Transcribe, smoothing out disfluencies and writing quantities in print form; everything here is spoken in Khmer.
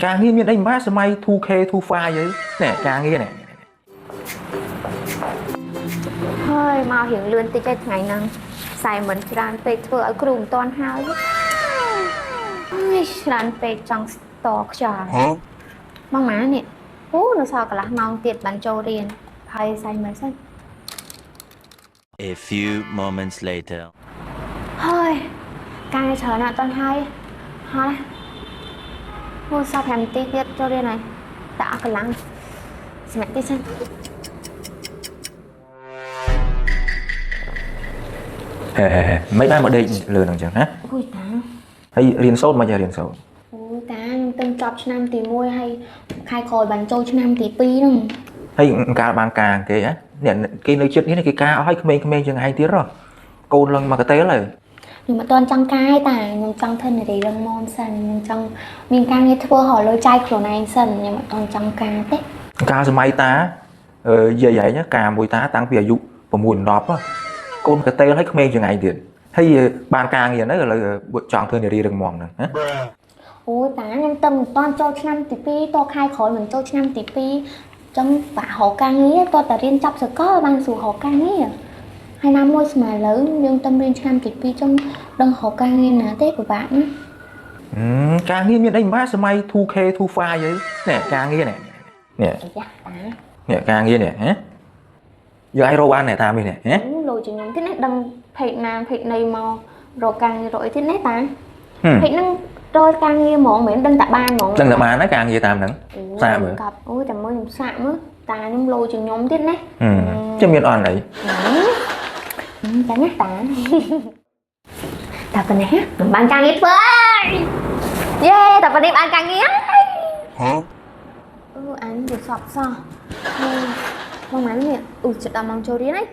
ការងារមានអីមិនបានសម័យ 2K 25 អីនេះការងារនេះ ហើយមករៀងលឿនតិចឯថ្ងៃហ្នឹងខ្សែមិនច្រើនពេកធ្វើឲ្យគ្រូមិនតាន់ហើយហើយច្រើនពេកចង់ស្តខ្យល់បងម៉ានេះអូនៅសល់កន្លះម៉ោងទៀតបានចូលរៀនហើយខ្សែមិនសិន A few moments later. ហើយការងារច្រើនណាស់អត់តាន់ហើយហើយអូសល់5នាទីទៀតចូលរៀនហើយតែអស់កម្លាំងសម្រាប់តិចសិន ហេហេហេមិនបានមកដេកលឿនហ្នឹងចឹងណា អូយតា ហើយរៀនសូត្រមកចេះរៀនសូត្រ អូតាខ្ញុំទៅចប់ឆ្នាំទី1ហើយខែក្រោយបានចូលឆ្នាំទី2ហ្នឹង ហើយកាលបានការគេហ៎នេះគេនៅចិត្តនេះគេការអស់ឲ្យក្មេងៗជាងឯងទៀតហ៎កូនឡើងមកកតេលហើយ ខ្ញុំមិនទាន់ចង់កាយតាខ្ញុំចង់ធ្វើនារីរឹងមាំសិនខ្ញុំចង់មានការងារធ្វើរកលុយចាយខ្លួនឯងសិនខ្ញុំមិនទាន់ចង់ការទេ កាលសម័យតាអឺយាយឯងការមួយតាតាំងពីអាយុ6 10ហ៎កូនកតេលឲ្យក្មេងជាងឯងទៀតហើយបានការងារនៅឥឡូវចង់ធ្វើនារីរឹងមាំហ្នឹងណា អូតាខ្ញុំទៅមិនទាន់ចូលឆ្នាំទី2តខែក្រោយមិនចូលឆ្នាំទី2ចង់បាក់រកការងារតតែរៀនចប់សកលបានស្រួលរកការងារហើយណាមួយស្មើឥឡូវយើងទៅរៀនឆ្នាំទី2ចង់ដឹងរកការងារណាទេពិបាកណាស់ ការងារមានអីមិនបានសម័យ 2K 25 អីនេះការងារនេះនេះ អាយ៉ាតា នេះការងារនេះហ៎យើងអាចរកបាននេះតាមនេះនេះហ៎ លុយជាងខ្ញុំទៀតណាដឹងភេកណាភេកណីមករកការងាររកអីទៀតណាតាភេកហ្នឹងរកការងារហ្មងមិនមែនដឹងតែបានហ្មង ដឹងតែបានហើយការងារតាមហ្នឹង សាកមើល កាប់អូយតែមើលខ្ញុំសាកមើលតាខ្ញុំលោជាងខ្ញុំទៀតណា ចាំមានអន់អី ចាណាតាតែប៉ុណ្ណេះខ្ញុំបានការងារធ្វើហើយយេតែប៉ុណ្ណេះបានការងារហើយអូអញវាសប់សោះមកម៉ានេះអូចិត្តដល់ម៉ោងចូលរៀនហើយ